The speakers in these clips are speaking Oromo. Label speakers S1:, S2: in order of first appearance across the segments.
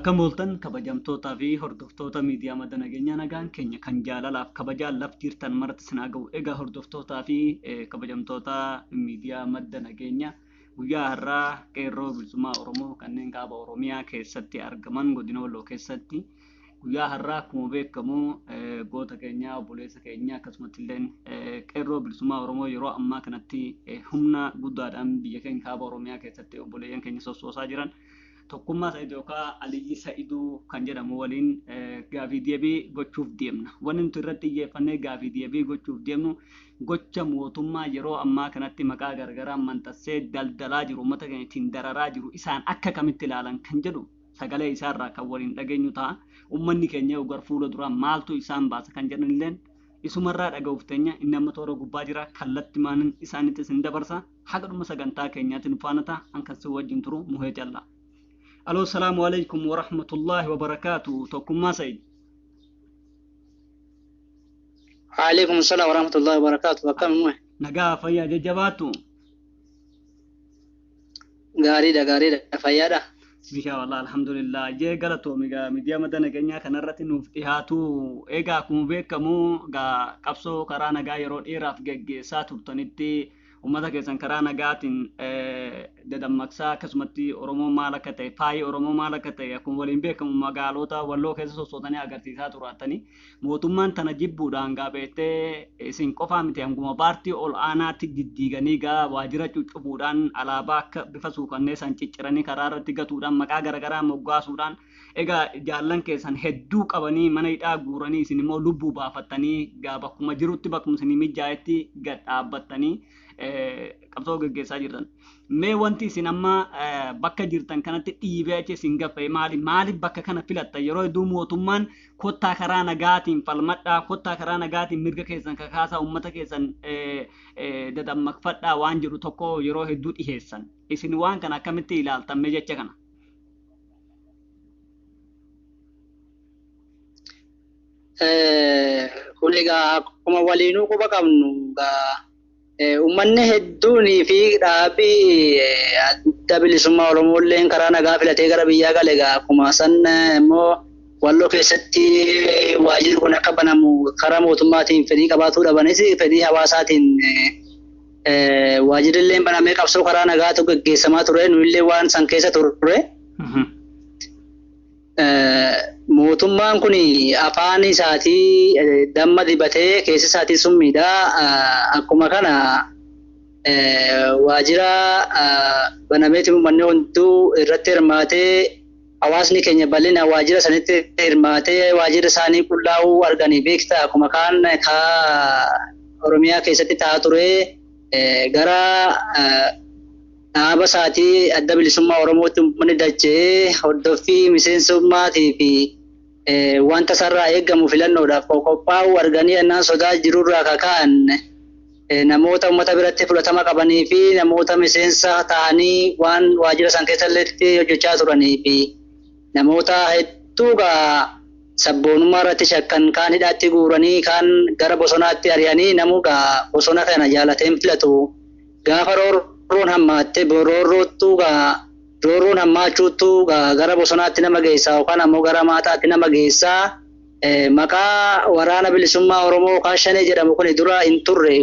S1: Akkam ooltan kabajamtootaa fi hordoftoota miidiyaa madda nageenyaa, nagaan keenya kan jaalalaaf kabajaa laf jirtan maratti isin haa ga'u. Egaa hordoftootaa fi kabajamtoota miidiyaa madda nageenyaa, guyyaa har'aa qeerroo bilisummaa Oromoo kanneen kaaba Oromiyaa keessatti argaman, godina Walloo keessatti guyyaa har'aa akkuma beekamu goota keenya, obboleessa keenya, akkasumatti illee qeerroo bilisummaa Oromoo yeroo ammaa kanatti humna guddaadhaan biyya keenya kaaba Oromiyaa keessatti obboleeyyan keenya sossoosaa jiran, Tokkummaa Sa'id yookaan Aliyyi Sa'iduu kan jedhamu waliin gaafii deebii gochuuf deemna. Wanni nuti irratti xiyyeeffannee gaafii deebii gochuuf deemnu gocha mootummaa yeroo ammaa kanatti maqaa garagaraa manxassee daldalaa jiru, uummata keenya ittiin dararaa jiru isaan akka kamitti ilaalan kan jedhu sagalee isaarraa kan waliin dhageenyu ta'a. Uummanni keenya gara fuula duraa maaltu isaan baasa kan jedhanilleen isumarraa dhaga'uuf teenya. Inni amma toora gubbaa jira, kallattii isaanitti isin dabarsa. Haga dhuma sagantaa keenyaatti nu faana ta'a. An kan si wajjin turu Muhee Callaa. Aloo, salaamu alaikum wa rahmatullahi wa barakaatu, Tokkummaa Sa'id.
S2: Waalaikum salaam wa rahmatullahi wa barakaatu. Akkam muhe?
S1: Nagaa, fayyaa, jajjabaattu.
S2: Gaariidha, gaariidha, fayyaadha.
S1: Bishaa wallah, alhamdulillah. Jee galatoomi gaa miidiyaa madda nageenyaa kanarratti nuuf dhiyaatu. Egaa akkuma beekamu gaa qabsoo karaa nagaa yeroo dheeraaf geggeessaa turtanitti uummata keessan karaa nagaatiin dadammaqsaa, akkasumatti Oromoo maal akka ta'e, faayi Oromoo maal akka ta'e akkuma waliin beekamu magaalota Walloo keessa sossootanii agarsiisaa turaatanii, mootummaan tana jibbuudhaan gaa beektee isin qofaa miti, hanguma paartii ol aanaatti diddiiganii gaa waajjira cuccubuudhaan, alaabaa akka bifa suukanneessaan cicciranii karaa irratti gatuudhaan, maqaa garaagaraa moggaasuudhaan, egaa jaallan keessan hedduu qabanii mana hidhaa guuranii, isin immoo lubbuu baafattanii gaa bakkuma jirutti, bakkuma isinii mijaa'etti gad dhaabbattanii qabsoo gaggeessaa jirtan. Mee wanti isin amma bakka jirtan kanatti dhiibee achi isin gaffa'e maali? Maaliif bakka kana filattan? Yeroo hedduu mootummaan kottaa karaa nagaatiin falmadhaa, kottaa karaa nagaatiin mirga keessan kakaasaa, uummata keessan dadammaqfadhaa waan jedhu tokko yeroo hedduu dhiheessan. Isin waan kana akkamitti ilaaltan mee jecha kana?
S2: Kun egaa akkuma waliinuu quba qabnu egaa uummanni hedduunii fi dhaabbii adda bilisummaa Oromoo illee karaa nagaa filatee gara biyyaa gale. Egaa akkuma san immoo Walloo keessatti waajjirri kun akka banamu karaa mootummaatiin fedhii qabaatuu dhabanis, fedhii hawaasaatiin waajjirri illee banamee qabsoo karaa nagaatu gaggeessamaa ture. Nu illee waan san keessa turre. Mootummaan kun afaan isaatii damma dibatee keessa isaatii summiidha. Akkuma kana waajjira banameeti uummanni hunduu irratti hirmaatee, hawaasni keenya bal'ina waajjira sanitti hirmaatee waajjira isaanii qullaa'uu arganii beekta. Akkuma kaan kaa Oromiyaa keessatti ta'aa ture, gara dhaaba isaatii adda bilisummaa Oromootti uummanni dacha'ee hordoffii miseensummaatii fi wanta sarraa eegamu filannoodhaaf qophaa'uu arganii ennaan sodaa jirurraa kaka'an, namoota uummata biratti fudhatama qabanii fi namoota miseensa ta'anii waan waajjira san keessatti hojjechaa turanii fi namoota hedduu gaa sabboonummaa irratti shakkan kaan hidhaatti guuranii, kaan gara bosonaatti ari'anii. Namuu gaa bosona kana jaalateen filatu. Gaafa roorroon hammaatte, roorroottuu gaa roorroon hammaachuuttuu gaa gara bosonaatti nama geessaa yookaan ammoo gara maataatti nama geessaa. Maqaa waraana bilisummaa Oromoo yookaan Shanee jedhamu kun dura hin turre,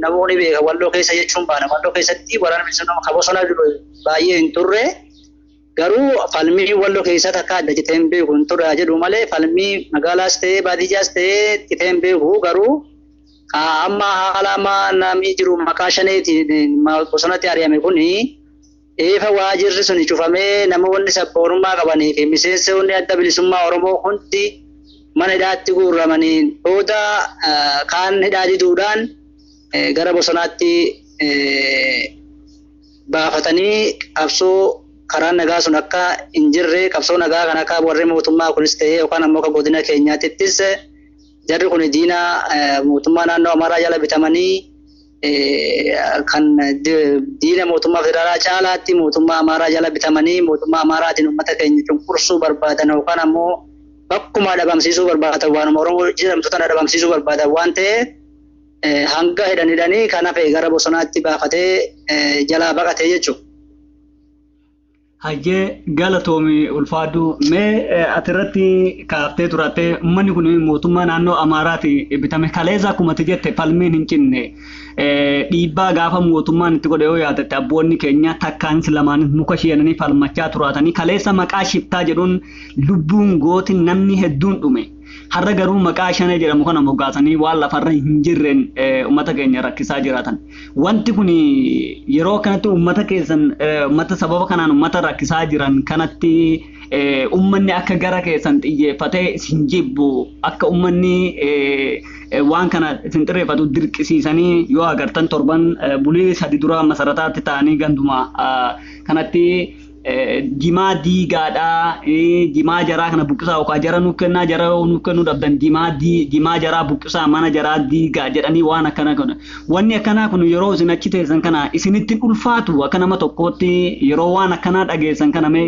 S2: namoonni beeka Walloo keessa jechuun baana. Walloo keessatti waraana bilisummaa ka bosona jiru baay'ee hin turre. Garuu falmii Walloo keessaa takka adda citee hin beeku, hin turre jedhu malee, falmii magaalaas ta'ee baadiyyaas ta'ee citee hin beeku. Garuu amma haala amma namni jiru maqaa Shaneetiin bosonatti ari'ame kuni, eefa waajirri sun cufamee namoonni sabboonummaa qabanii fi miseensonni adda bilisummaa Oromoo hundi mana hidhaatti guuramanii booda, kaan hidhaa diduudhaan gara bosonaatti baafatanii, qabsoo karaa nagaa sun akka hin jirre, qabsoo nagaa kan akka warri mootummaa kunis ta'ee yookaan ammoo akka godina keenyaatittis jarri kun diina mootummaa naannoo Amaaraa jala bitamanii, kan diina mootummaa federaalaa caalaatti mootummaa Amaaraa jala bitamanii mootummaa Amaaraatiin uummata keenya cunqursuu barbaadan yookaan ammoo bakkuma dhabamsiisuu barbaadan, waanuma Oromoo jedhamtu tana dhabamsiisuu barbaadan waan ta'eef, hanga hidhan hidhanii kan hafe gara bosonaatti baafatee jalaa baqatee jechuudha.
S1: Hayyee galatoomi ulfaadhu mee atirratti kaaftee turatte uummanni kun mootummaa naannoo Amaaraati bitame kaleessa akkuma ati jette falmiin hin cinne dhiibbaa gaafa mootummaan itti godhe yoo yaadatte abboonni keenya takkaanis lamaanis muka sheenanii falmachaa turaatanii kaleessa maqaa shiftaa jedhuun lubbuun gooti namni hedduun dhume. Har'a garuu maqaa shanee jedhamu kana moggaasanii waan lafarra hin jirreen uummata keenya rakkisaa jiraatan. Wanti kun yeroo kanatti uummata keessan uummata sababa kanaan uummata rakkisaa jiran kanatti uummanni akka gara keessan xiyyeeffatee isin jibbu akka uummanni waan kana isin xirreeffatu dirqisiisanii yoo agartan torban bulii sadi dura masarataatti ta'anii ganduma kanatti jimaa diigaadhaa jimaa jaraa kana buqqisaa yookaan jara nuuf kennaa jara yoo nuuf kennuu dhabdan jimaa jaraa buqqisaa mana jaraa diigaa jedhanii waan akkana kun wanni akkanaa kun yeroo isin achi teessan kana isinitti ulfaatu akka nama tokkootti yeroo waan akkanaa dhageessan kana mee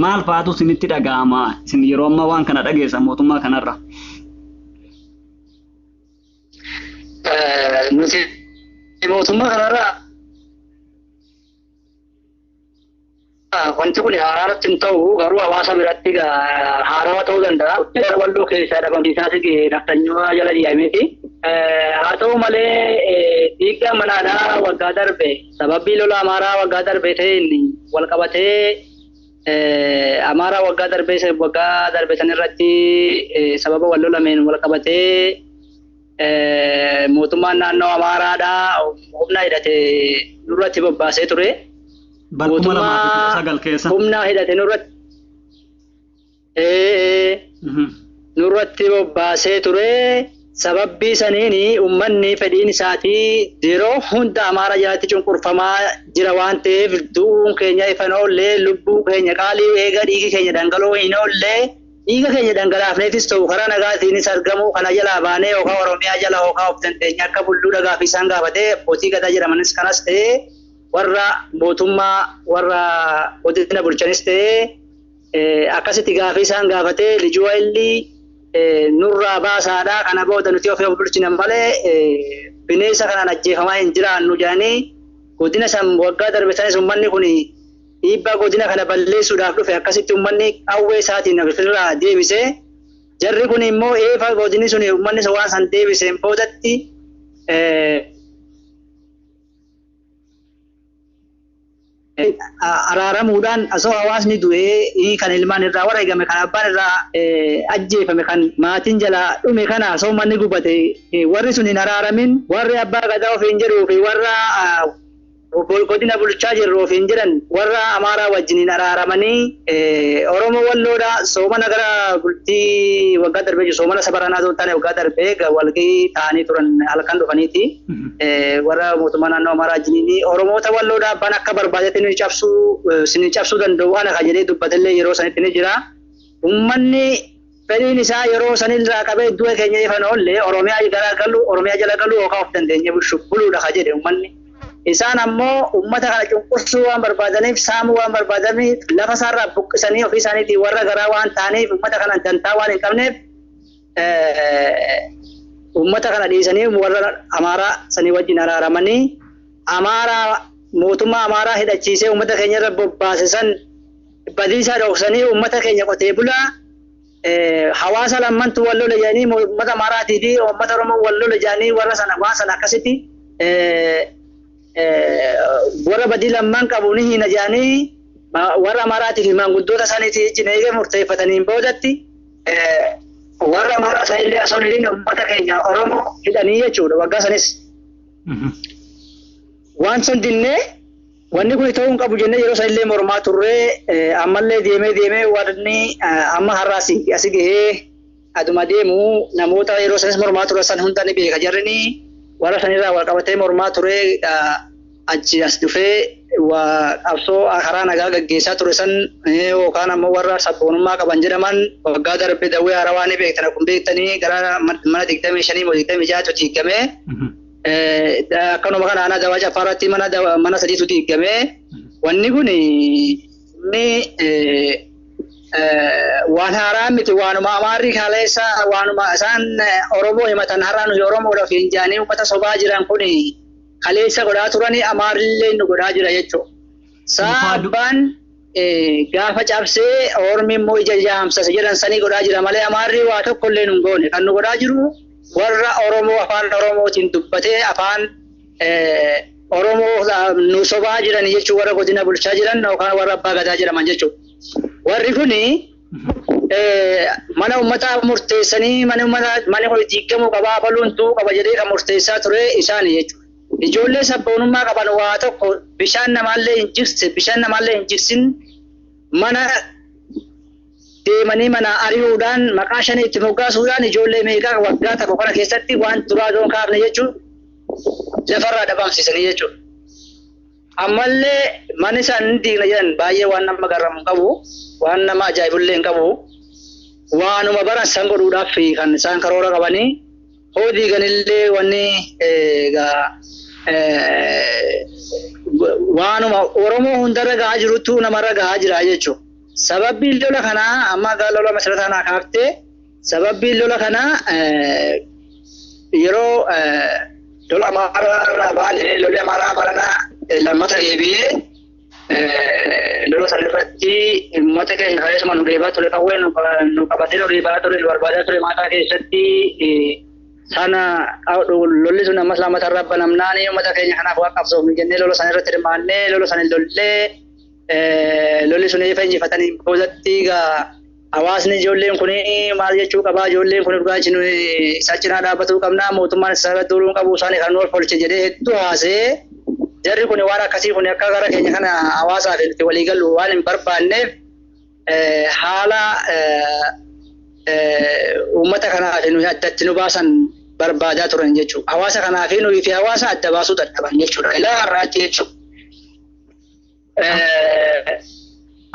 S1: maal fa'aatu isinitti dhaga'ama isin yeroo ammaa waan kana dhageessan mootummaa kanarra.
S2: Nuti mootummaa kanarra wanti kun haaraatti hin ta'u garuu hawaasa biratti haarawaa ta'uu danda'a. Walloo keessaa dhabamsiisaas naftanyoo jala dhiyameeti. Haa ta'u malee dhiiggaa manaadhaa waggaa darbe sababii lola Amaaraa waggaa darbe ta'een wal qabatee Amaaraa waggaa darbe sanirratti sababa wal lolameen wal qabatee mootummaan naannoo Amaaraadhaa humna hidhate nurratti bobbaasee ture.
S1: Mootummaa
S2: humna hidhate nurratti bobbaasee ture. Sababbii saniin uummanni fedhiin isaatii yeroo hunda Amaara jalatti cunqurfamaa jira waan ta'eef du'uun keenya ifa hin oollee lubbuu keenya qaalii eega dhiigi keenya dhangala'oo hin oollee dhiiga keenya dhangalaafneefis ta'u karaa nagaatiinis argamu kana jalaa baanee yookaan Oromiyaa jala yookaan of dandeenya akka bulluu dhagaa fi isaan gaafatee abbootii gadaa jedhamanis kanas ta'ee warra mootummaa warra godina bulchanis ta'ee akkasitti gaafii isaan gaafatee lijuu waayilii nurraa baasaadhaa kana booda nuti ofii of bulchina malee bineensa kanaan ajjeefamaa hin jiraannu jedhanii godina san waggaa darbe sanis uummanni kun dhiibbaa godina kana balleessuudhaaf dhufe akkasitti uummanni qawwee isaatiin ofirraa deebisee jarri kun immoo eefa godinni sun uummanni waan san deebiseen boodatti araaramuudhaan osoo hawaasni du'ee kan ilmaan irraa wareegame kan abbaan irraa ajjeefame kan maatiin jalaa dhume kana osoo manni gubate warri sun hin araaramin warri abbaa gadaa ofiin jedhuu fi warra godina bulchaa jirru ofiin jedhan warra Amaaraa wajjin hin araaramanii Oromoo Walloodha soomana gara bultii waggaa darbee jiru soomana sabaranaa osoo hin taane waggaa darbee walgahii ta'anii turan halkan dhufaniiti. Warra mootummaa naannoo Amaaraa wajjiniin Oromoota Walloodha abbaan akka barbaadetti ni cabsuu danda'u ana kan jedhee dubbatellee yeroo sanitti ni jira. Uummanni fedhiin isaa yeroo sanirraa qabee du'a keenya ifan oollee Oromiyaa gara galu Oromiyaa jala galu yookaan of dandeenye buluudha kan jedhe uummanni. Isaan ammoo uummata kana cunqursuu waan barbaadaniif saamuu waan barbaadaniif lafa isaarraa buqqisanii ofii isaaniitiin warra garaa waan ta'aniif uummata kana dantaa waan hin qabneef uummata kana dhiisanii warra Amaaraa sanii wajjin araaramanii Amaaraa mootummaa Amaaraa hidhachiisee uummata keenya irra bobbaase san badiisaa dhoksanii uummata keenya qotee bulaa hawaasa lammantu wal lola jedhanii uummata Amaaraatii fi uummata Oromoo wal lola jedhanii warra sana waan sana akkasitti warra badii lammaan qabu ni hina jedhanii warra Amaaraatii fi maanguddoota isaaniitii wajjin eegee murteeffataniin boodatti warra Amaaraa sanillee osoo hin uummata keenya Oromoo hidhanii jechuudha waggaa sanis. Waan sun dinnee wanni kun ta'uu hin qabu jennee yeroo sanillee mormaa turree ammallee deemee deemee warri amma har'a asi gahee aduma deemu namoota yeroo sanis mormaa turan san hunda ni beeka jarrini warra sanirraa wal qabatee mormaa turee achi as dhufee qabsoo karaa nagaa gaggeessaa ture san yookaan ammoo warra sabboonummaa qaban jedhaman waggaa darbe dawwee haarawaa ni beektan akkuma beektanii gara mana 25 moo 26tu diigamee akkanuma kana aanaa dawaa caffaarratti mana sadiitu diigamee wanni kun inni waan haaraa miti waanuma Amaarri kaleessa waanuma isaan Oromoo himatan har'a nuyi Oromoodhaaf hin jaanii uummata sobaa jiran kun kaleessa godhaa turanii Amaarrillee nu godhaa jira jechuudha. Saa abbaan gaafa cabsee ormi immoo ija jaamsase jedhan sanii godhaa jira malee Amaarri waa tokko illee nu hin goone. Kan nu godhaa jiru warra Oromoo afaan Oromootiin dubbatee afaan Oromoo nu sobaa jiran jechuun warra godina bulchaa jiran yookaan warra abbaa gadaa jedhaman jechuudha. Warri kuni mana uummataa murteessanii mana kun diigamuu qabaa baluun tuu qaba jedhee kan murteessaa ture isaani jechuudha. Ijoollee sabboonummaa qaban waa tokko bishaan namaallee hin jigse bishaan namaallee hin jigsin mana deemanii mana ari'uudhaan maqaa shanii itti moggaasuudhaan ijoollee meeqaa waggaa tokko kana keessatti waan duraa doon kaafne jechuun lafarraa dhabamsiisanii jechuudha. Ammallee manni isaan diigna jedhan baay'ee waan nama garramu hin qabu, waan nama ajaa'ibullee hin qabu, waanuma baran san godhuudhaaf kan isaan karoora qabanii hoo diiganillee wanni waanuma Oromoo hundarra gahaa jirutu namarra gahaa jira jechuudha. Sababbiin lola kanaa amma lola masirata kanaa kaaftee sababbiin lola kanaa yeroo lola Amaaraa irraa baane lolli Amaaraa baranaa lammata deebi'ee lola sana irratti uummata keenya kaleessuma nu deebaa ture qawwee nu qabatee nu deebaa ture nu barbaadaa ture maataa keessatti sana lolli sun ammas lammata irra banamnaani uummata keenya kanaaf waan qabsoofnu jennee lola sana irratti hirmaannee lola sana lollee lolli sun ifa injifatanii boodatti hawaasni ijoolleen kun maal jechuu qabaa ijoolleen kun dhugaa isa cinaa dhaabbatuu qabnaa mootummaan isa irratti duuluu qabu isaan kan nu olfolche jedhee hedduu haasee jarri kun waan akkasii kun akka gara keenya kana hawaasaaf itti walii galu waan hin barbaanneef haala uummata kanaaf nuyi addatti nu baasan barbaadaa turan jechuudha. Hawaasa kanaaf nuyi fi hawaasa adda baasuu dadhaban jechuudha. Ilaa har'aatti jechuudha.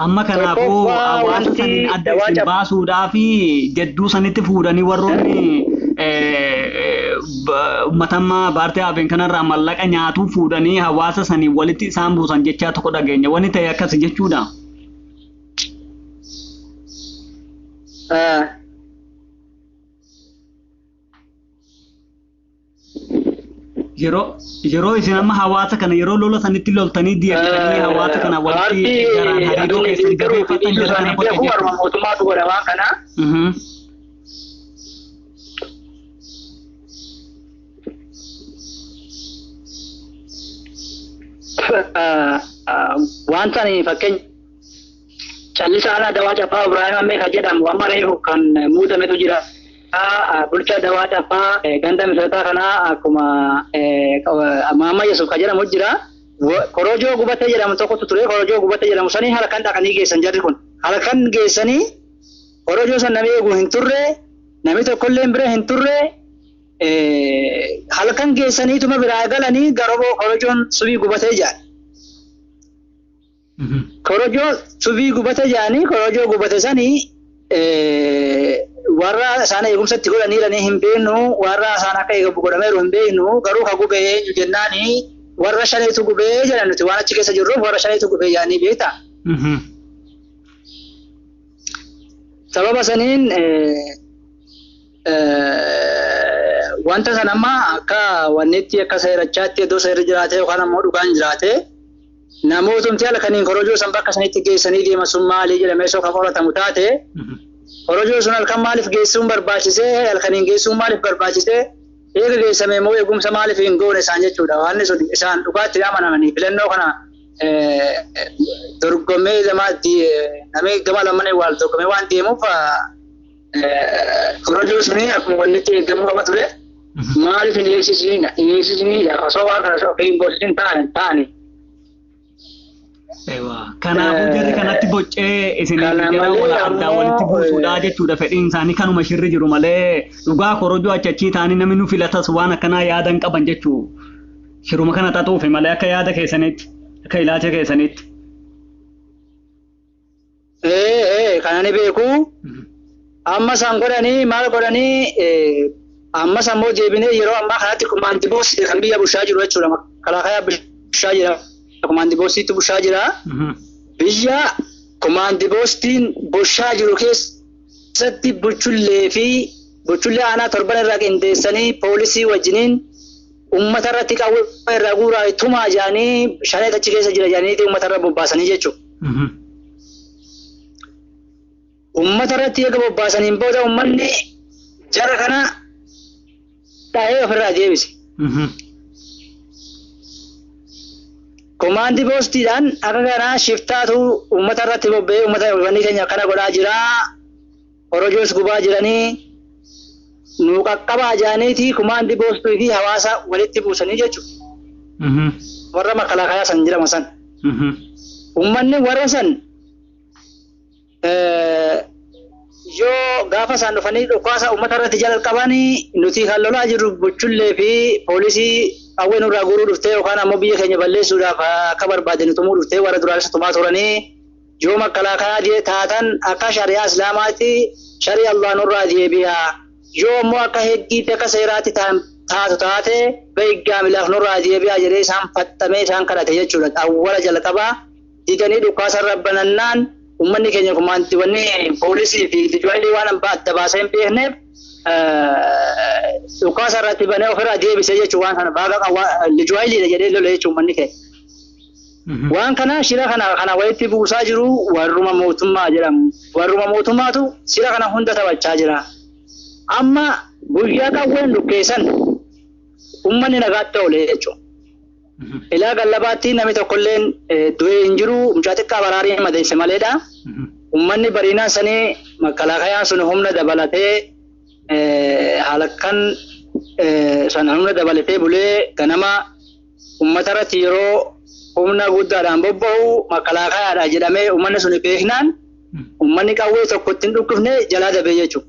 S1: Amma kanaafuu hawaasa saniin adda isin baasuudhaaf jedduu sanitti fuudhanii warroonni uummatammaa baartee hafeen kanarraa mallaqa nyaatuu fuudhanii hawaasa sanii walitti isaan buusan jechaa tokko dhageenya. Wanni ta'e akkas jechuudha. Yeroo isin amma hawaasa kana yeroo lola sanitti loltanii diyattanii hawaasa kana walitti garaan hariiroo keessan jabeeffatan jara kana boca
S2: jechuudha. Mootummaatu godha waan kana. Wanta ani fakkeenya callisaa alaa Dawaa Caffaa Ibraahim Ammee kan jedhamu amma reefu kan muudametu jira. Bulchaa Dawaa Caffaa ganda misirataa kanaa akkuma Maamma Yesuuf kan jedhamu jira. Korojoo gubatee jedhamu tokkotu ture. Korojoo gubatee jedhamu sanii halkan dhaqanii geessan jarri kun. Halkan geessanii korojoo san namni eegu hin turre, namni tokkollee bira hin turre. Halkan geessaniituma biraa galanii garoboo korojoon subii gubatee jedhan. Korojoo subii gubatee jedhanii korojoo gubate sanii warra isaan eegumsatti godhaniiranii hin beeknu warra isaan akka eegamu godhameeru hin beeknu garuu ka gubee eenyu jennaani warra shaneetu gubee jedhan nuti waan achi keessa jirruuf warra shaneetu gubee jedhanii beekta. Sababa saniin wanta sana amma akka wannitti akka seerachaatti iddoo seerri jiraate yookaan ammoo dhugaan jiraate namootumti halkaniin korojoo san bakka sanitti geessanii deeman sun maalii jedhamee soo kan qoratamu taate korojoo sun halkan maaliif geessuun barbaachisee halkaniin geessuun maaliif barbaachisee eega geessame immoo eegumsa maaliif hin goone isaan jechuudha. Waan sun isaan dhugaatti amanamanii filannoo kana dorgommee namni gama lamaan wal dorgommee waan deemuuf korojoo suni akkuma wannitti eegamuu qaba ture. Maaliif hin eegsisnii osoo waan kana osoo hin goosisin taa'ani.
S1: Kanaafuu jarri kanatti boccee isin gara wal addaa walitti buusuudha jechuudha fedhiin isaanii kanuma shirri jiru malee dhugaa korojoo achi achii ta'anii namni nu filatas waan akkanaa yaadan qaban jechuu shiruma kana xaxuufi malee akka yaada keessanitti akka ilaalcha keessanitti.
S2: Kana ni beeku. Amma isaan godhanii maal godhanii ammas ammoo deebinee yeroo ammaa kanatti kumaandi boosii kan biyya bushaa jiru jechuudha. Makalaakaa bushaa jira. Kumaandi boosiitti bushaa jira. Biyya kumaandi boostiin bushaa jiru keessatti buchullee fi buchullee aanaa torban irraa qindeessanii poolisii wajjiniin uummata irratti qawwee irraa guuraa tumaa jedhanii shanee achi keessa jira jedhanii uummata irra bobbaasanii jechuudha. Uummata irratti eega bobbaasaniin booda uummanni jara kana dhahee ofirraa deebise. Komaandi poostiidhaan akka kanaa shiftaatu uummata irratti bobba'ee uummata wanni keenya akkana godhaa jira. Korojoos gubaa jiranii nu qaqqabaa jiraniiti komaandi poostii fi hawaasa walitti buusanii jechuudha. Warra makalaakayaa san jedhama san. Uummanni warra san yoo gaafa isaan dhufanii dhukaasa uummata irratti jalqabanii nuti kan lolaa jirru buchullee fi poolisii qawwee nurraa guuruu dhuftee yookaan ammoo biyya keenya balleessuudhaaf akka barbaadne tumuu dhuftee warra duraanis tumaa turanii yoo makalaakayaa taatan akka shari'aa islaamaatti shari'a Allah nurraa deebi'a. Yoo ammoo akka heeggiitti akka seeraatti taatu taate beekaa nurraa deebi'a jedhee isaan fattamee isaan kadhate jechuudha. Awwala jalqabaa didanii dhukaasa irra banannaan uummanni keenya kumaantiiwwan poolisii fi ijoollee waan adda baasee hin beekneef dhukaasa irratti banee ofirraa deebisee jechuun waan sana baaga lijuwaayiliidha jedhee lole jechuun uummanni keenya. Waan kana shira kana walitti buusaa jiru warruma mootummaa jedhamu. Warruma mootummaatu shira kana hunda taphachaa jira. Amma guyyaa qawween dhukkeessan uummanni nagaatti oole jechuudha. Ilaa gallabaatti namni tokkolleen du'ee hin jiru mucaa xiqqaa baraarii madeesse maleedha. Uummanni bariinaan sanii makalaakayaan sun humna dabalatee halkan sana humna dabalatee bulee ganama uummata irratti yeroo humna guddaadhaan bobba'u makalaakayaadha jedhamee uummanni sun beeknaan uummanni qawwee tokko ittiin dhukkifne jalaa dabee jechuudha.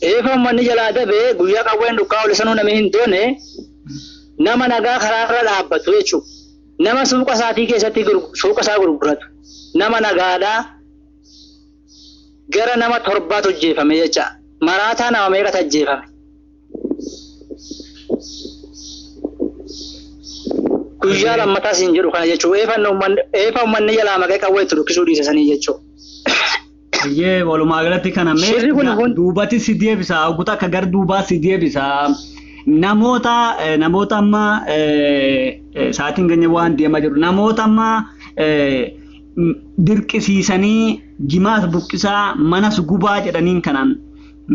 S2: Eefa uummanni jalaa dabee guyyaa qawween dhukkaa oole sanuu namni hin doone nama nagaa karaarra dhaabbatu jechuudha. Nama suuqa isaatii keessatti suuqa isaa gurguratu nama nagaadhaa gara nama torbaatu ajjeefame jecha. Maraataa nama meeqatu ajjeefame? Guyyaa lammataas hin jedhu kana jechuudha. Eefa uummanni jalaa maqee qawwee itti dhukkisuu dhiisanii jechuudha.
S1: Ayyee walumaa galatti kana mee duubatti si deebisa guutuu akka gara duubaa si deebisa. Namoota amma sa'aatiin keenya waan deemaa jiru namoota amma dirqisiisanii jimaas buqqisaa manas gubaa jedhaniin kanaan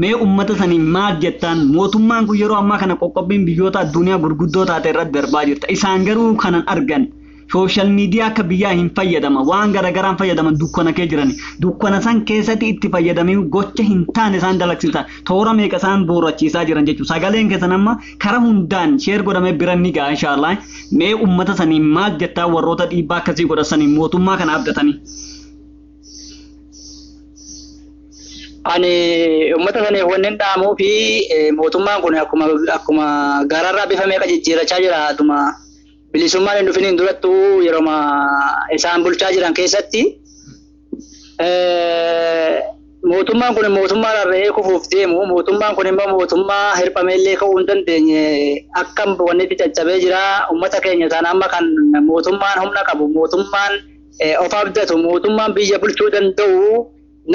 S1: mee uummata sanii maal jettaan mootummaan kun yeroo ammaa kana qoqqobbiin biyyoota addunyaa gurguddoo taate irratti darbaa jirta isaan garuu kanan argan sooshaal miidiyaa akka biyyaa hin fayyadama waan garaagaraan fayyadaman dukkana kee jiran dukkana san keessatti itti fayyadamee gocha hin taane isaan dalagsiisan toora meeqa isaan boorachiisaa jiran jechuudha sagaleen keessan amma karaa hundaan sheer godhamee bira ni ga'a inshaallah mee uummata sanii maal jettaa warroota dhiibbaa akkasii godhasanii mootummaa kana abdatanii.
S2: Ani uummata saniif wanneen dhaamuu fi mootummaan kun akkuma gararraa bifa meeqa jijjiirachaa jira aduma bilisummaan hin dhufiniin durattuu yeroo isaan bulchaa jiran keessatti mootummaan kun mootummaa rarra'ee kufuuf deemu mootummaan kun immoo mootummaa hirphameellee ka'uu hin dandeenye akkam wanni itti caccabee jira uummata keenya isaan amma kan mootummaan humna qabu mootummaan of abdatu mootummaan biyya bulchuu danda'u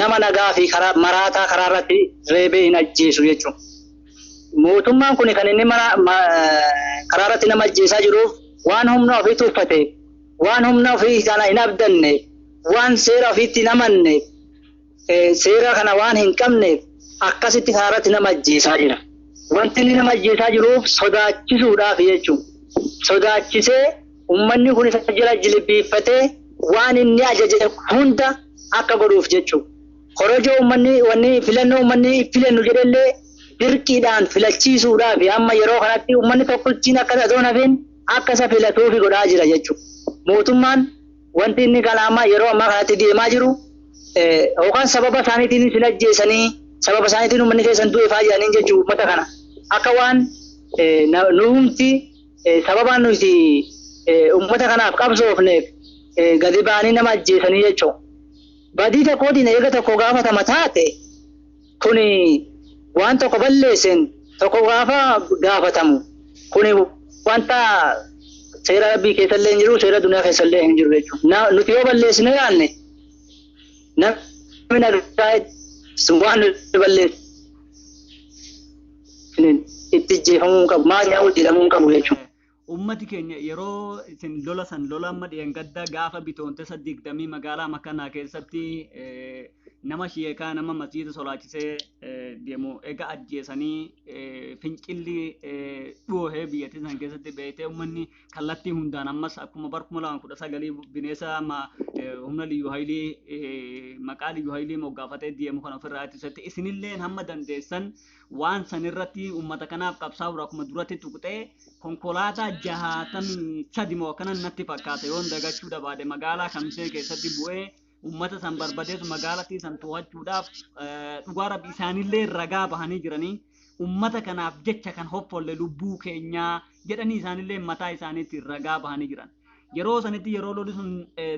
S2: nama nagaa fi karaa maraataa karaa irratti reebee hin ajjeesu jechuudha. Mootummaan kun kan inni karaa irratti nama ajjeesaa jiruuf waan humna ofii tuuffate, waan humna ofii kana hin abdanne, waan seera ofiitti hin amanne, seera kana waan hin qabneef akkasitti karaa irratti nama ajjeesaa jira. Wanti inni nama ajjeesaa jiruuf sodaachisuudhaaf jechuudha. Sodaachisee uummanni kun isa jala jilbiiffatee waan inni ajaje hunda akka godhuuf jechuudha. Korojoo uummanni wanni filannoo uummanni filannu jedhellee dirqiidhaan filachiisuudhaaf amma yeroo kanatti uummanni tokkochiin akka osoo hin hafin akka isa filatuufi godhaa jira jechuudha. Mootummaan wanti inni kana amma yeroo ammaa kanatti deemaa jiru yookaan sababa isaaniitiin isin ajjeesanii sababa isaaniitiin uummanni keessan du'e fa'aa jedhaniin jechuudha uummata kana. Akka waan nuumti sababa nuti uummata kanaaf qabsoofneef gadi ba'anii nama ajjeesanii jechuudha. Badii tokkootiin eega tokko gaafatama taate kuni waan tokko balleesseen tokko gaafa gaafatamu kuni wanta seera rabbii keessallee hin jiru seera duniyaa keessallee hin jiru jechuudha. Nuti yoo balleessine yaanne namni nagaa waan nuti balleessine itti ajjeefamuu hin qabu maal nyaa'u jedhamuu hin qabu jechuudha.
S1: Ummati keenya yeroo isin lola san lola amma dheengadda gaafa Bitootessa 20 magaalaa Makanaa keessatti nama sheekaa nama masjiida solaachisee deemu eega ajjeesanii fincilli dhoohee biyyattii san keessatti beektee, uummanni kallattii hundaan ammas akkuma bara 2019 bineensa humna liyyuu haayilii maqaa liyyuu haayilii moggaafatee deemu kan ofirraa ittisetti, isinilleen hamma dandeessan waan san irratti uummata kanaaf qabsaa'uudha. Akkuma duratti tuqxee, konkolaataa 63 moo akkanan natti fakkaata, yoon dagachuu dhabaade, magaalaa Kamisee keessatti bu'ee uummata san barbadeessu magaalattii san to'achuudhaaf, dhugaa rabbi isaanillee ragaa bahanii jiranii, uummata kanaaf jecha kan hoffolle lubbuu keenyaa jedhanii isaanillee mataa isaaniitti ragaa bahanii jiran. Yeroo sanitti, yeroo lolli sun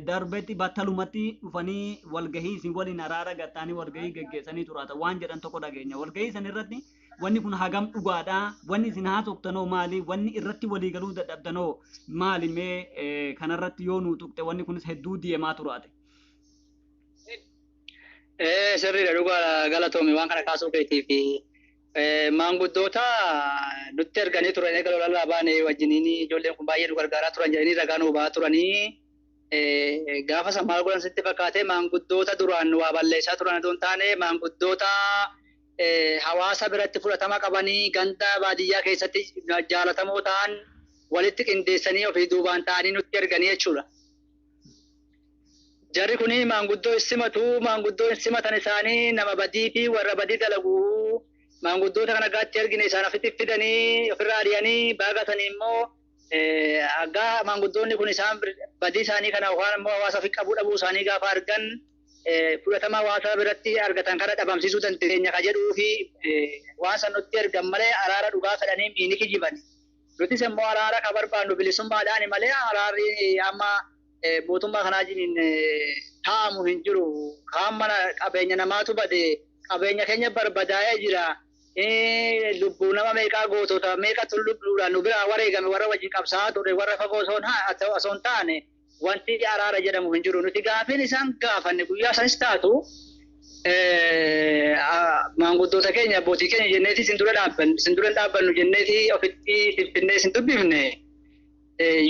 S1: darbetti, battalumatti dhufanii walgahii isin waliin araara gattaanii walgahii geggeessanii turaata waan jedhan tokko dhageenya. Walgahii san irratti wanni kun hagam dhugaadha? Wanni isin haasoftanoo maali? Wanni irratti waliigaluu dadhabdanoo maali? Mee kanarratti yoo nuu tuqxe, wanni kunis hedduu deemaa turaate.
S2: Sirriidha, dhugaa, galatoomi waan kana kaasuu keetii fi maanguddoota nutti erganii turan. Eega lola baane wajjiniin ijoolleen kun baay'ee nu gargaaraa turan jedhanii ragaa nu ba'aa turanii, gaafa san maal godhan sitti fakkaate? Maanguddoota duraan waa balleessaa turan otoo hin taane, maanguddoota hawaasa biratti fudhatama qabanii ganda baadiyyaa keessatti jaalatamoo ta'an walitti qindeessanii ofii duubaan ta'anii nutti erganii jechuudha. Jarri kuni maanguddoo hin simatu, maanguddoo hin simatan isaanii nama badii fi warra badii dalagu. Maanguddoota kana gaatti ergine isaan ofitti fidanii ofirraa ari'anii baagatanii immoo aggaa maanguddoonni kun isaan badii isaanii kana yookaan immoo hawaasa ofii qabuu dhabuu isaanii gaafa argan, fudhatama hawaasa biratti argatan kana dhabamsiisuu dandeenya ka jedhuu fi waan san nutti ergan malee araara dhugaa fedhanii miini kijiban. Nutis immoo araara ka barbaannu bilisummaadhaan malee araarri amma mootummaa kanaa jiniin taa'amu hin jiru. Kaan mana qabeenya namaatu bade, qabeenya keenya barbadaa'ee jira. Lubbuu nama meeqaa, gootota meeqatu lubbuudhaan nu biraa wareegame, warra wajjin qabsaa'aa ture, warra fagoo osoo hin taane, wanti araara jedhamu hin jiru. Nuti gaafiin isaan gaafanne guyyaa sanis taatu maanguddoota keenya, abbootii keenya jenneeti isin dura dhaabbannu, isin dura dhaabbannu jenneeti ofitti finfinnee isin dubbifne.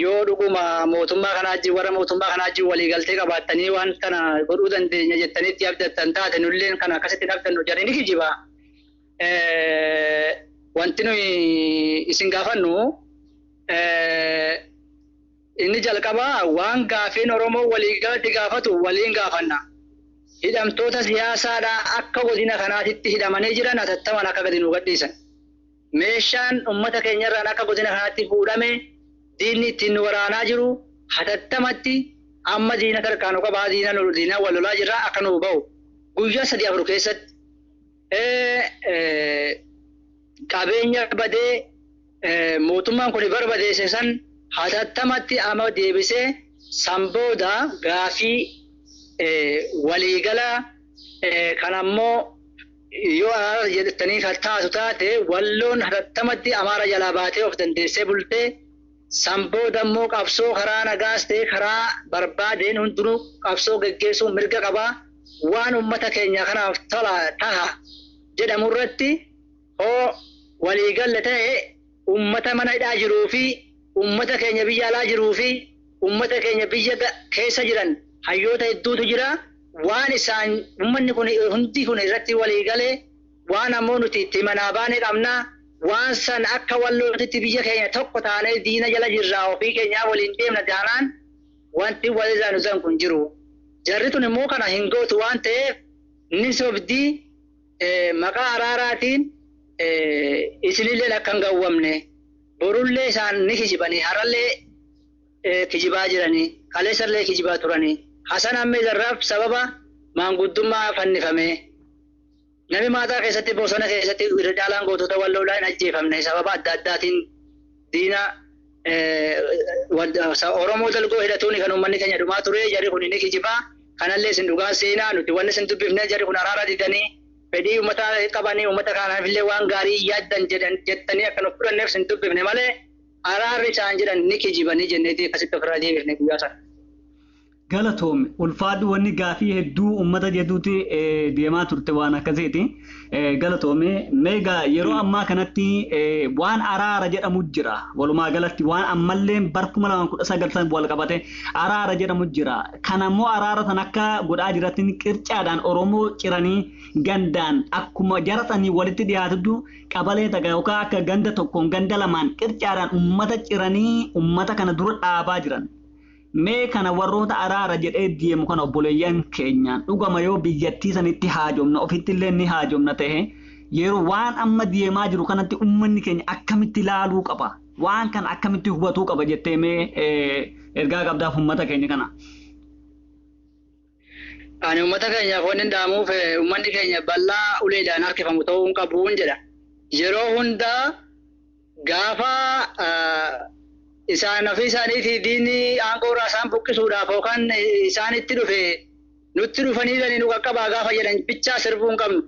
S2: Yoo dhuguma mootummaa kanaa wajjin, warra mootummaa kanaa wajjin waliigaltee qabaattanii waan kana godhuu dandeenya jettaniitti abdattan taate, nulleen kana akkasitti abdannu, jarri ni kijiba. Wanti nuyi isin gaafannu inni jalqabaa waan gaafiin Oromoo waliigalatti gaafatu waliin gaafanna. Hidhamtoota siyaasaadhaa akka godina kanaatitti hidhamanii jiran hatattaman akka gadi nu gadhiisan. Meeshaan uummata keenyarraan akka godina kanaatti fuudhame diinni ittiin nu waraanaa jiru hatattamatti amma diina tarkaanu qabaa, diina diina wal lolaa jirra, akka nu bahu guyyaa 3-4 keessatti. Qabeenya badee mootummaan kun barbadeesse san hatattamatti amma deebisee, san booda gaafii waliigala kan ammoo yoo araara jettanii kan taatu taate, Walloon hatattamatti Amaara jalaa baatee of dandeessee bultee, san booda immoo qabsoo karaa nagaas ta'e karaa barbaadeen hundinuu qabsoo geggeessuu mirga qabaa. Waan ummata keenya kanaaf tola taha jedhamu irratti hoo waliigalle ta'e, ummata mana hidhaa jiruu fi ummata keenya biyya alaa jiruu fi ummata keenya biyya keessa jiran hayyoota hedduutu jira. Waan isaan ummanni kun hundi kun irratti waliigalee, waan ammoo nuti itti manaa baane qabna, waan san akka Wallootitti biyya keenya tokko taanee diina jala jirraa ofii keenyaa waliin deemna taanaan, wanti walirraa nu danqu hin jiru. Jarri tun immoo kana hin gootu waan ta'eef ni sobdii. Maqaa araaraatiin isinillee akka hin gawwamne, borullee isaan ni kijibanii, har'allee kijibaa jiranii, kaleessallee kijibaa turanii. Hasan Ammee Zarraaf sababa maanguddummaa fannifame. Namni maataa keessatti bosona keessatti irra caalaan gootota Walloolaa hin ajjeefamne, sababa adda addaatiin diina Oromoo dalgoo hidhatuun kan uummanni keenya dhumaa ture. Jarri kun ni kijibaa. Kanallee isin dhugaan seenaa. Nuti wanni isin dubbifne, jarri kun araara didanii fedhii uummata qabanii uummata kanaafillee waan gaarii yaaddan jedhan jettanii akka nu fudhanneef isin dubbifne malee araarri isaan jedhan ni kijibanii jenneeti akkasitti ofirraa deebifne guyyaa sana.
S1: Galatoome ulfaadhu wanni gaafii hedduu uummata jedhuuti deemaa turte waan akkasiiti. Galatoome meegaa yeroo ammaa kanatti waan araara jedhamu jira. Walumaa galatti waan ammallee bar 2019 wal qabate araara jedhamu jira. Kanammoo araara san akka godhaa jirattiin qircaadhaan Oromoo ciranii gandaan akkuma jaratanii walitti dhiyaatutu qabalee takka yookaan akka ganda tokkoon ganda lamaan qircaadhaan uummata ciranii uummata kana dura dhaabaa jiran. Mee kana warroota araara jedhee deemu kana obboleeyyan keenyaan dhugama yoo biyyattii sanitti haajomna ofitti illee ni haajomna ta'e yeroo waan amma deemaa jiru kanatti uummanni keenya akkamitti ilaaluu qaba waan kana akkamitti hubatuu qaba jettee mee ergaa qabdaaf uummata keenya kana.
S2: Ani uummata keenyaaf wanni dhaamuuf uummanni keenya bal'aa uleedhaan harkifamu ta'uu hin qabuun jedha. Yeroo hundaa gaafa isaan ofii isaaniitii diinni aangoo irraa isaan buqqisuudhaaf yookaan isaanitti dhufe nutti dhufanii dhanii nu qaqqabaa gaafa jedhan bichaa sirbuu hin qabnu.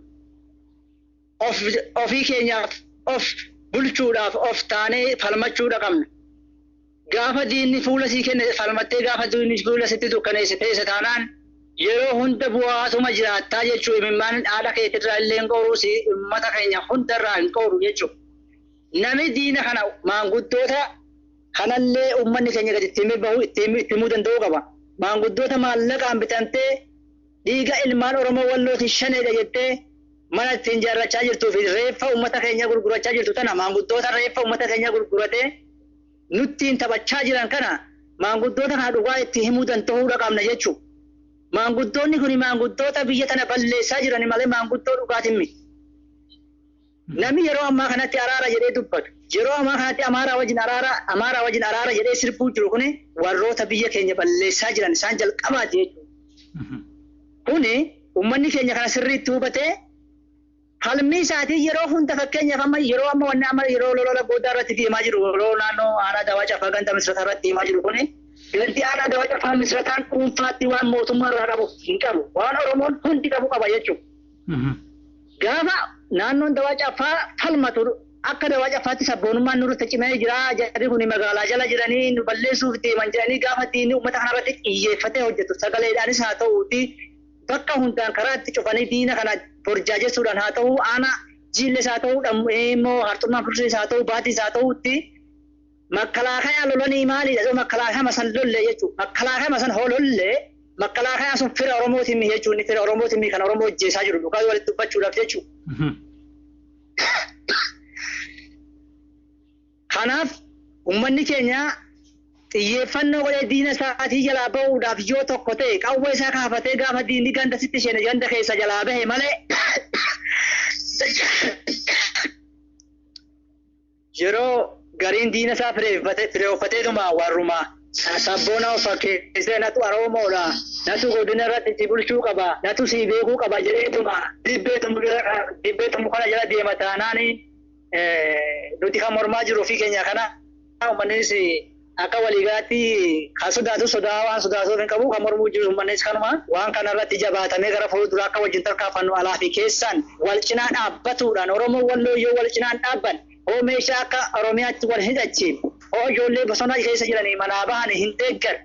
S2: Ofii keenyaaf of bulchuudhaaf of taanee falmachuudha qabna. Gaafa diinni fuula sii kenne falmattee gaafa diinni fuula sitti dukkaneesse teessa taanaan yeroo hunda bu'aatuma jiraattaa jechuu imimmaan haadha keetirraa illee hin qoru uummata keenya hundarraa hin qoru jechuudha. Namni diina kana maanguddoota kanallee uummanni keenya gadi itti bahu itti himuu danda'uu qaba. Maanguddoota maallaqaan bitamtee dhiiga ilmaan Oromoo wallootiin shaneedha jettee mana ittiin ijaarrachaa jirtuu fi reeffa uummata keenya gurgurachaa jirtu tana maanguddoota reeffa uummata keenya gurguratee nuttiin taphachaa jiran kana maanguddoota kana dhugaa itti himuu danda'uudha qabna jechuudha. Maanguddoonni kun maanguddoota biyya tana balleessaa jiran malee maanguddoo dhugaatiin miti. Namni yeroo ammaa kanatti araara jedhee dubbatu. Yeroo ammaa kanatti Amaaraa wajjin araara jedhee sirbuu jiru kuni warroota biyya keenya balleessaa jiran isaan jalqabaati jechuudha. Kuni uummanni keenya kana sirriitti hubatee falmii isaatii yeroo hunda fakkeenyaaf amma yeroo amma wanni amma yeroo lola goodaa irratti deemaa jiru yeroo naannoo aanaa Dawaa Caffaa ganda Misrataa irratti deemaa jiru kuni gandi aanaa Dawaa Caffaa Misrataan dhuunfaatti waan mootummaa irraa qabu hin qabu waan Oromoon hundi qabu qaba jechuudha. Gaafa naannoon Dawaa Caffaa falmatu akka Dawaa Caffaatti sabboonummaan nurratti cimee jira jarri kun magaalaa jala jiranii nu balleessuuf deeman jedhanii gaafa diinni uummata kanarratti xiyyeeffatee hojjetu sagaleedhaanis haa ta'uuti bakka hundaan karaa itti cufanii diina kana borjaajessuudhaan haa ta'u aanaa jiilles haa ta'u immoo harxummaan fursiis haa ta'u baatiis haa ta'uutti makkalaakayaa lolanii maalidha makkalaakama san lollee jechuudha makkalaakama san holollee makkalaakayaa sun fira Oromootiin jechuun fira Oromootiin kan Oromoo hojjeessaa jiru dhugaa walitti dubbachuudhaaf jechuudha. Kanaaf uummanni keenya xiyyeeffannoo godhee diina isaatii jalaa bahuudhaaf yoo tokko ta'e qawwee isaa kaafatee gaafa diinni ganda sitti isheen ganda keessa jalaa bahe malee yeroo gariin diina isaa fireeffateetuma warruma sabboona of fakkeessee natu Oromoodha natu godina irratti si bulchuu qaba natu si beekuu qaba jedheetuma dibbeetumu kana jala deema taanaan nuti kan mormaa jiru ofii keenya kana uummannis akka waliigalaatti kan sodaatu sodaa waan sodaatuuf hin qabu kan mormuu jiru uummannis kanuma waan kanarratti jabaatamee gara fuulduraa akka wajjin tarkaanfannu alaa fi keessaan wal cinaa dhaabbatuudhaan Oromoo walloo yoo wal cinaan dhaabban hoo meeshaa akka Oromiyaatti wal hidhachiin hoo ijoollee bosona keessa jiranii manaa bahan hin deeggar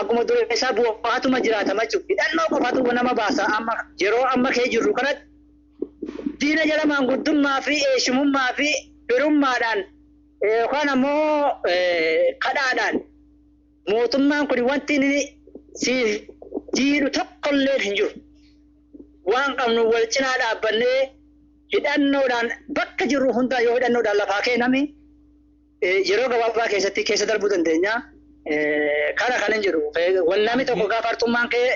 S2: akkuma dura isaa bu'aatuma jiraatama jechuudha. Hidhannoo qofaatu nama baasa amma yeroo amma kee jirru kanatti diina jala maanguddummaa fi eeshumummaa fi firummaadhaan yookaan ammoo kadhaadhaan mootummaan kun wanti inni siif jiidhu tokkollee hin jiru. Waan qabnu wal cinaa dhaabbannee hidhannoodhaan bakka jirru hundaa yoo hidhannoodhaan lafaa kenname yeroo gabaabaa keessatti keessa darbuu dandeenya. Kana kan hin jiru. Wannami tokko gaafa harxummaan kee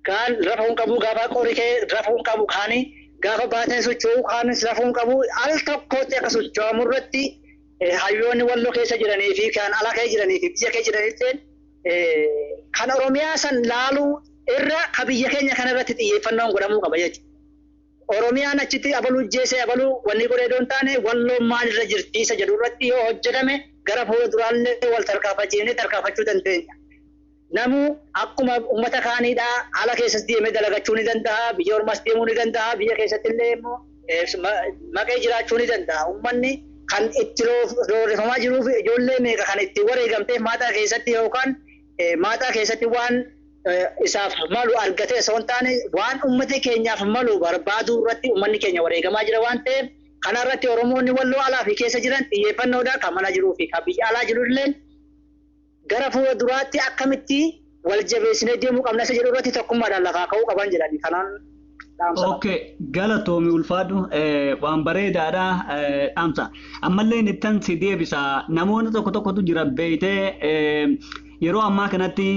S2: kaan rafa hin qabu gaafa qori kee rafa hin qabu kaanii gaafa baateen socho'u kaanis rafa hin qabu al tokkotti akka socho'amu irratti hayyoonni walloo keessa jiranii fi kan ala kee jiranii fi biyya kee jiranitti kan Oromiyaa san laaluu irra ka biyya keenya kana irratti xiyyeeffannoon godhamuu qaba jechuudha. Oromiyaan achitti abaluu jeesee abaluu wanni godhee doon taane walloon maalirra jirti isa jedhu irratti yoo hojjetame gara fuulduraallee wal tarkaanfachiifnee tarkaanfachuu dandeenya. Namuu akkuma uummata kaaniidhaa ala keessas deemee dalagachuu ni danda'a, biyya ormaas deemuu ni danda'a, biyya keessatti illee immoo maqee jiraachuu ni danda'a. Uummanni kan itti roorrifamaa jiruuf ijoollee meeqa kan itti wareegamteef maataa keessatti yookaan maataa keessatti waan isaaf malu argatee osoo hin taane waan uummata keenyaaf malu barbaaduu irratti uummanni keenya wareegamaa jira waan ta'eef kana irratti Oromoonni walloo alaa fi keessa jiran xiyyeeffannoodhaan kan mana jiruu fi kan biyya alaa jirullee gara fuula duraatti akkamitti wal jabeessinee deemuu qabna isa jedhu irratti tokkummaadhaan lafaa ka'uu qaban jedhani kanaan dhaamsa.
S1: Okay, galatoomi ulfaadhu waan bareedaadha dhaamsa. Ammallee ittan si deebisa namoonni tokko tokkotu jira beeytee yeroo ammaa kanatti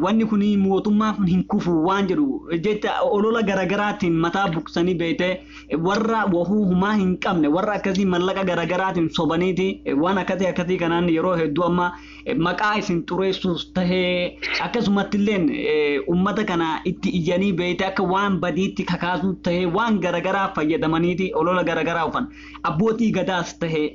S1: wanni kun mootummaa kun hin kufu waan jedhu jecha olola garagaraatiin mataa buqsanii beeytee warra wahuu humaa hin qabne warra akkasii mallaqa garagaraatiin sobaniiti waan akkasii akkasii kanaan yeroo hedduu amma maqaa isin xureessuus tahee akkasumatti illeen ummata kana itti iyyanii beeytee akka waan badiitti kakaasuu tahee waan garagaraa fayyadamaniiti olola garagaraa ufan abbootii gadaas tahee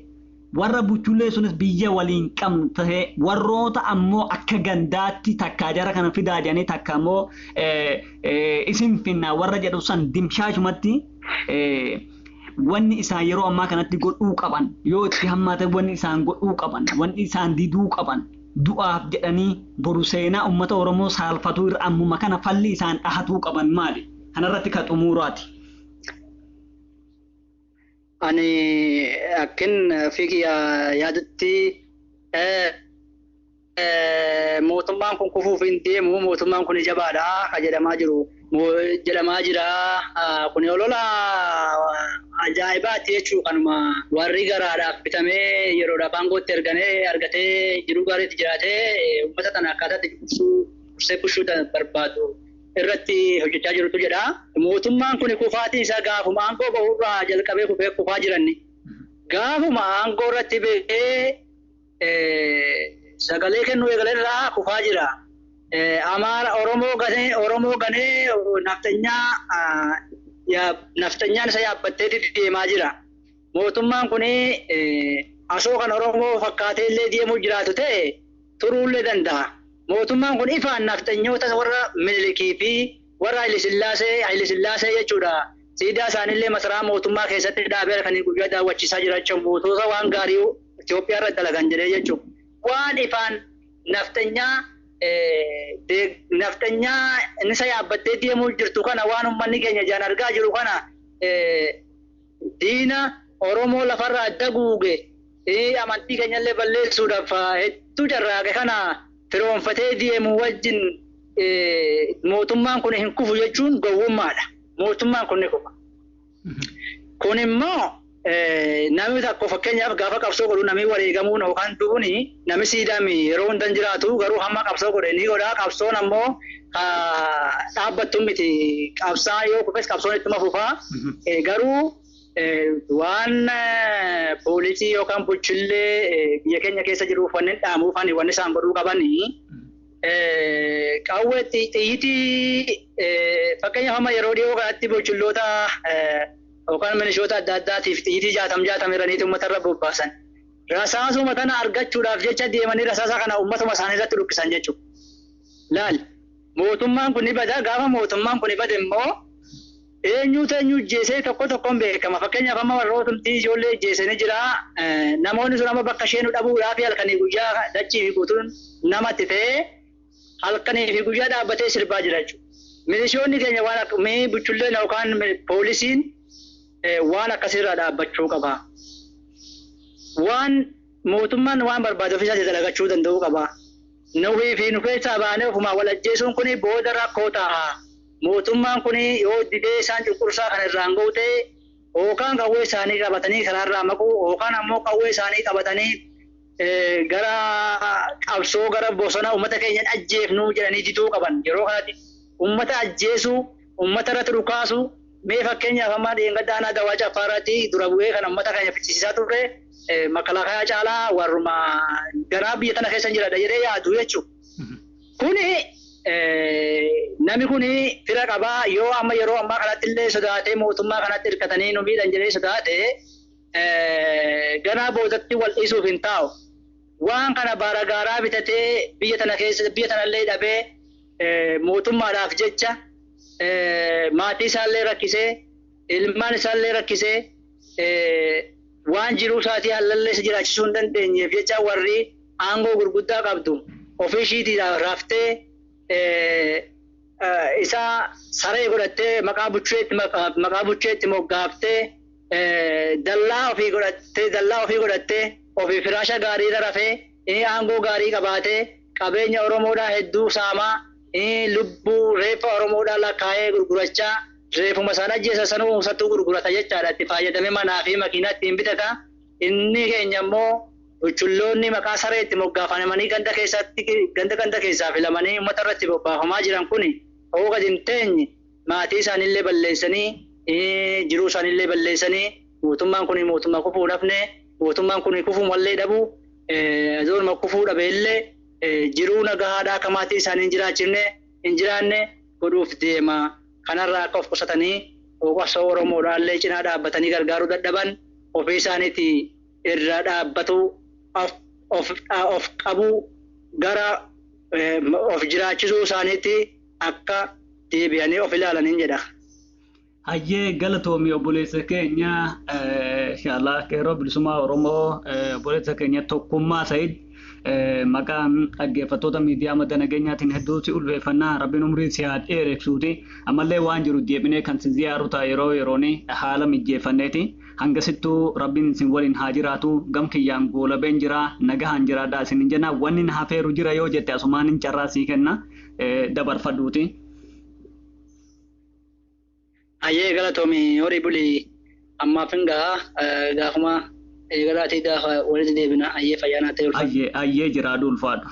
S1: warra buchullee sunis biyya waliin qabnu tahee warroota ammoo akka gandaatti takkaa jara kana fidaa jedhanii takka ammoo isin finnaa warra jedhu san dimshaashumatti wanni isaan yeroo ammaa kanatti godhuu qaban yoo itti hammaate wanni isaan godhuu qaban wanni isaan diduu qaban du'aaf jedhanii boru seenaa uummata Oromoo saalfatuu irra ammuma kana falli isaan dhahatuu qaban maali? Kanarratti ka xumuraati.
S2: Ani akkin fi yaadutti mootummaan kun kufuuf hin deemu mootummaan kun jabaadha ka jedhamaa jiru jedhamaa jira kun olola ajaa'ibaati jechuu kanuma warri garaadhaaf bitamee yeroodhaaf aangootti ergamee argatee jiruu gaariitti jiraatee uummata kana akkaataatti kursee kushuu barbaadu irratti hojjechaa jirutu jedha. Mootummaan kun kufaatiin isaa gaafuma aangoo bahurraa jalqabee kufee kufaa jiranni. Gaafuma aangoo irratti ba'ee sagalee kennuu eegalerraa kufaa jira. Amaara Oromoo ganee nafxanyaan isa yaabbattee deemaa jira. Mootummaan kun asoo kan Oromoo fakkaatee illee deemuu jiraatu ta'e turuullee danda'a. Mootummaan kun ifaan nafxanyoota warra Minilikii fi warra Haayilesillaasee jechuudha. Siidaa isaaniillee masaraa mootummaa keessatti dhaabee kan guyyaa daawwachiisaa jira jechuudha. Mootota waan gaarii Itoophiyaa irra dalagan jedhee jechuudha. Waan ifaan nafxanyaa isa yaabbattee deemuu jirtu kana waan uummanni keenya ijaan argaa jiru kana diina Oromoo lafarraa daguuge amantii keenyallee balleessuudhaaf hedduu carraaqe kana firoonfatee deemu wajjin mootummaan kun hin kufu jechuun gowwummaadha. Mootummaan kun ni kufa. Kun immoo namni tokko fakkeenyaaf gaafa qabsoo godhu namni wareegamuun yookaan du'uun namni siidami yeroo hunda hin jiraatu garuu hamma qabsoo godhe ni godha. Qabsoon ammoo dhaabbattu miti. Qabsaa yoo kufes qabsoon ittuma fufaa. Garuu waan poolisii yookaan bulchillee biyya keenya keessa jiruuf wanni dhaamuuf wanni isaan godhuu qabanii qawwee xiyyitii fakkeenyaaf amma yeroo dhiyoo kanatti bulchilloota yookaan milishoota adda addaatiif xiyyitii 60 irraniiti uummatarra bobbaasan. Rasaasuma kana argachuudhaaf jecha deemanii rasaasa kana uummatuma isaanii irratti dhukkisan jechuudha. Laal mootummaan kun ni bada gaafa mootummaan kun ni bade immoo eenyuutu eenyu jeesee tokko tokkoon beekama. Fakkeenyaaf amma warrootumti ijoollee jeesanii jira. Namoonni sun amma bakka isheen dhabuudhaaf halkanii guyyaa dachii fi guutuun namatti ta'ee halkanii fi guyyaa dhaabbatee sirbaa jira jechuudha. Milishoonni keenya waan akka buchulleen yookaan poolisiin waan akkasirraa dhaabbachuu qaba. Waan mootummaan waan barbaadu ofiisaa dalagachuu danda'uu qaba. Nuyi fi nu keessaa baanee ofumaa wal ajjeesuun kun booda rakkoo ta'a. Mootummaan kun yoo didee isaan cunqursaa kan irraan ga'u ta'e yookaan qawwee isaanii qabatanii karaarraa maquu yookaan ammoo qawwee isaanii qabatanii gara qabsoo gara bosona uummata keenya ajjeefnuu jedhanii diduu qaban. Yeroo kanatti uummata ajjeesuu, uummata irratti dhukaasuu mee fakkeenyaaf amma dheengadda aanaa Dawaa Caffaa irratti dura bu'ee kan uummata keenya fichisiisaa turre makalaakaa caalaa warruma garaa biyya tana keessa jiradha jedhee yaadu jechuudha. Kuni namni kun fira qabaa yoo amma yeroo ammaa kanatti illee sodaatee mootummaa kanatti hirkatanii nu miidhan jedhee sodaate ganaa boodatti wal dhiisuuf hin taa'u. Waan kana baaragaaraa bitatee biyya tana keessa biyya tanallee dhabee mootummaadhaaf jecha maatii isaallee rakkisee ilmaan isaallee rakkisee waan jiruu isaatii hallallee isa jiraachisuu hin dandeenyeef jecha warri aangoo gurguddaa qabdu Ofii ishiitiidhaaf raftee isa saree godhattee maqaa bucheetti moggaaftee dallaa ofii godhattee dallaa ofii godhattee ofii firaasha gaarii irra rafee aangoo gaarii qabaatee qabeenya Oromoodhaa hedduu saamaa lubbuu reeffa Oromoodhaa lakkaa'ee gurgurachaa reeffuma isaan ajjeesa sanuu sattuu gurgurata jechaadha. Itti fayyadamee manaa fi makiinaa ittiin bitata. Inni keenya immoo buchulloonni maqaa saree itti moggaafamanii ganda keessatti ganda ganda keessaa filamanii uummata irratti bobbaafamaa jiran kun hoo gadi hin teenye maatii isaaniillee balleessanii jiruu isaaniillee balleessanii mootummaan kun mootummaa kufuu dhabne mootummaan kun kufuu mallee dhabu zoonuma kufuu dhabe illee jiruu nagahaadhaa akka maatii isaanii hin jiraachifne hin jiraanne godhuuf deema. Kanarraa akka of qusatanii qabsoo Oromoodhaallee cinaa dhaabbatanii gargaaruu dadhaban ofii isaaniitti irra dhaabbatu of qabuu gara of jiraachisuu isaaniitti akka deebi'anii of ilaalaniin jedha.
S1: Hayyee galatoomii obboleessa keenya inshallah qeerroo bilisummaa Oromoo obboleessa keenya Tokkummaa Sayid maqaan dhaggeeffattoota miidiyaa madda nageenyaatiin hedduu si ulfeeffannaa rabbiin umrii si haa dheeressuuti ammallee waan jiru deebinee kan si ziyaaru ta'a yeroo yeroon haala mijjeeffanneeti hangasittuu rabbiin isin waliin haa jiraatu gam kiyyaan goolabeen jira nagahaan jiraadha isin hin jenna wanni na hafeeru jira yoo jette asumaan hin carraa sii kenna dabarfadhuuti.
S2: Hayyee galatoomii horii bulii ammaaf hin gahaa gaafuma eegalaatii gaafa walitti deebina hayyee fayyaa naa ta'e ulfaadhu.
S1: Hayyee hayyee jiraadhu ulfaadhu.